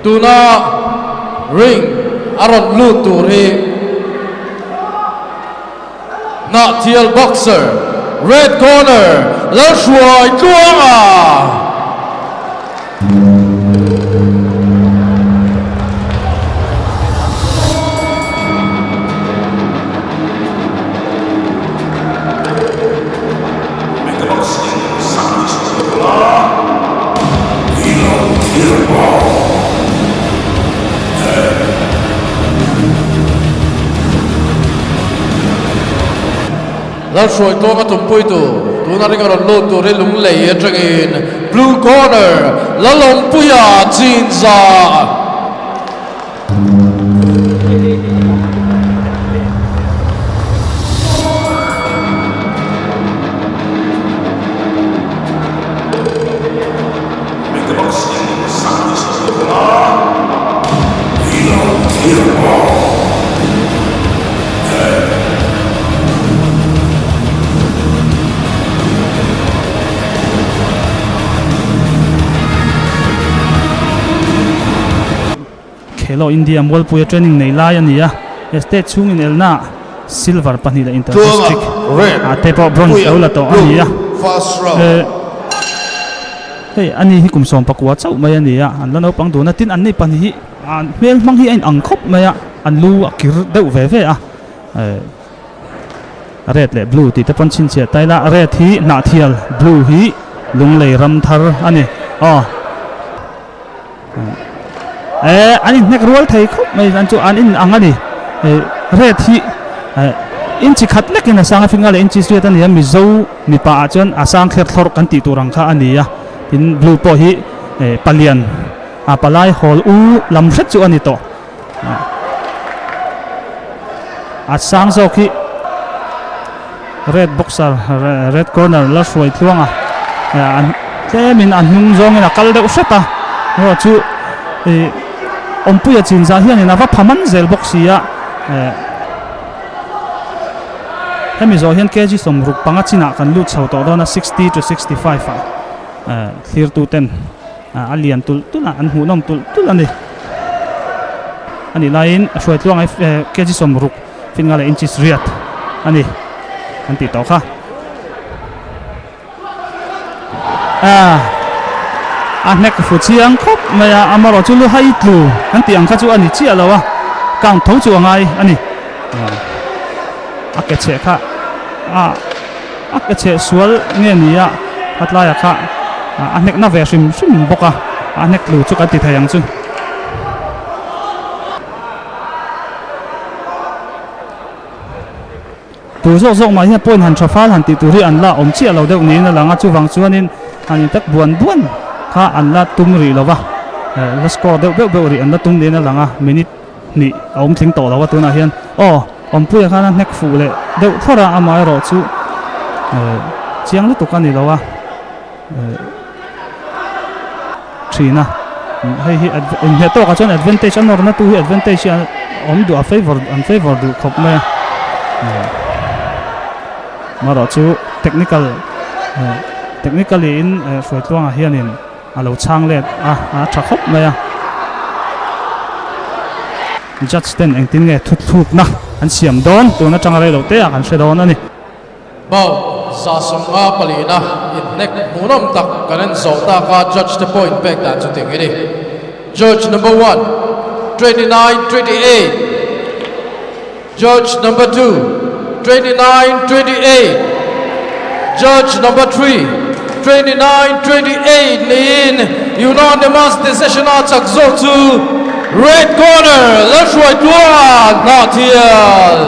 Tuna ring a rawn lut tur hi Hnahthial boxer red corner Lalhruai Tluanga. Lalhruai tluanga tumpui tu tuna ringa rawn lut tur hi Lunglei atangin Blue Corner Lalawmpuia Chinza. Khelo India Mualpuia training nei lai a ni a, he state chhung inelna silver pahnih leh inter district ah te pawh bronze lo la tawh a ni a. Hei ani hi kum 19 chauh mai a ni a, an la naupang dun a, tin an nei pahnih hi an hmel hmang hi a inang khawp mai a, an lu a kir deuh ve ve a. Red leh blue tih te pawn chhinchhiah ta ila, red hi Hnahthial, blue hi Lunglei ram thar a ni. Aw eh an inhnek rual thei khawp mai an chu an in ang a ni. Red hi inchi khat lekin a sang a finga leh inchi hriat a ni a, Mizo mipa ah chuan a sang thler thlawrh kan tih tur ang kha a ni a, tin blue pawh hi palian a palai hawl u lam hret chu a ni tawh. A sang zawk hi red boxer red corner la hruai tluang a an tlemin a hnung zawngin a kal deuh hret a erawh chu ih awmpuia chin zah hianin a va pha man zel bawk si a hemi zawh hian kg 65 chinah kan lut chho tawh dawn a 60 to 65 ah thlirtu ten A lian tulh tulh a, an hmuhnawm tulh tulh a ni. A nih laiin a hruai tluang ai kg 60 finga leh inches riat a ni an tih tawh kha. A hnek fu chiang khawp mai a, amarawh chu lu hai tlu kan tih ang kha chu a ni chiah lo a, count tho chu a ngai a ni. A ke chheh kha a. A ke chheh sual nge ni a, khatlaiah kha a hnek na ve hrim hrim bawk a, a hnek tlu chu kan ti thei ang chu. Tur zawk zawk mah hian point han tha fal han tih tur hi an la awm chiah lo deuh niin a lang a, chuvang chuanin han intak buan buan kha an la tum rih lo va, la score deuh beuh beuh rih an la tum niin a lang a, minute hnih a awm tling tawh lo a tunah hian aw Awmpuia khan a hnek fuh leh deuh thlawr a amaherawh chu chiang lutuk a ni lo a thin a hei hi inhmeh tawkah chuan advantage a nawrna tu hi advantage hi a awm duh a favour an favour duh khawp mai a amaherawh chu technical technically in Hruaitluangah hianin A lo chhang let a, a tha khawp mai a. Judge ten engtin nge thuthlukna an siam dawn tun atanga rei lo te ah kan hre dawn a ni. Bout 54 na inhnek hmuhnawm tak kan en zawh tak a, judge te point pek dan chu ting i ni. Judge number one, 29 28. Judge number two, 29 28. Judge number three, 29 28 niin unanimous decision a chak zawk chu Red Corner Lalhruaitluan Hnahthial.